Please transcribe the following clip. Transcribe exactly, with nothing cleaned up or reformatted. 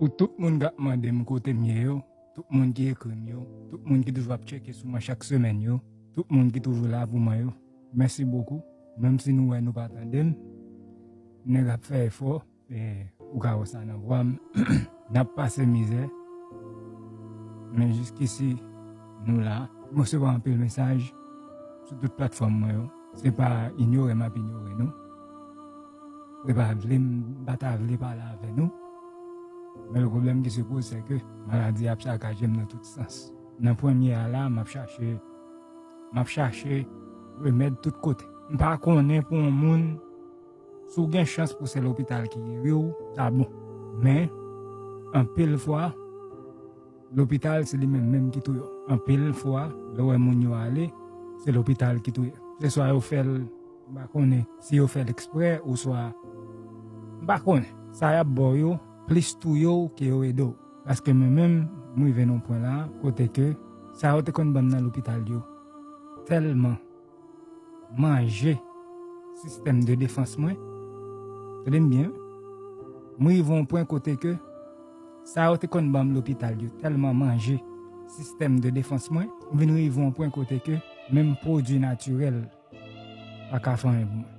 Pou tout moun k ap mande m kote m ye yo, tout moun ki ekri m yo, tout moun ki toujou ap tcheke sou mwen chak semèn yo, tout moun ki toujou la pou mwen yo, mèsi bokou. Menm si nou wè nou pa tande m, nèg ap fè efò, e ou ka wè sa nan vwa m. N ap pase mizè, men jiskisi nou la. M resevwa anpil mesaj sou tout platfòm mwen yo. Se pa inyore m ap inyore nou. Se pa vle m pa ta vle pale avè nou. Men le pwoblèm ki se poze, se ke maladi ap sakaje m nan tout sans. Nan premye a la, m ap chache, m ap chache remèd tout kote. M pa konnen pou yon moun, si w gen chans pou se lopital ki geri w, sa bon. Men, anpil fwa, lopital se li menm menm ki touye w. Anpil fwa, lè w wè moun yo ale, se lopital ki touye. Se swa yo fè l, m pa konnen si yo fè l eksprè oswa, m pa konnen. Sa y ap ba w yo plis touye w ke yo ede w. Paske mwen menm, m rive nan pwen la, kote ke sa yo te konn ban m nan lopital yo tèlman manje sistèm de defans mwen. Tande m byen, wi. M rive yon pwen kote ke sa yo te konn ban m lopital yo tèlman manje sistèm de defans mwen, m vin rive yon pwen kote ke menm pwodui natirèl pa ka fè anyen pou mwen.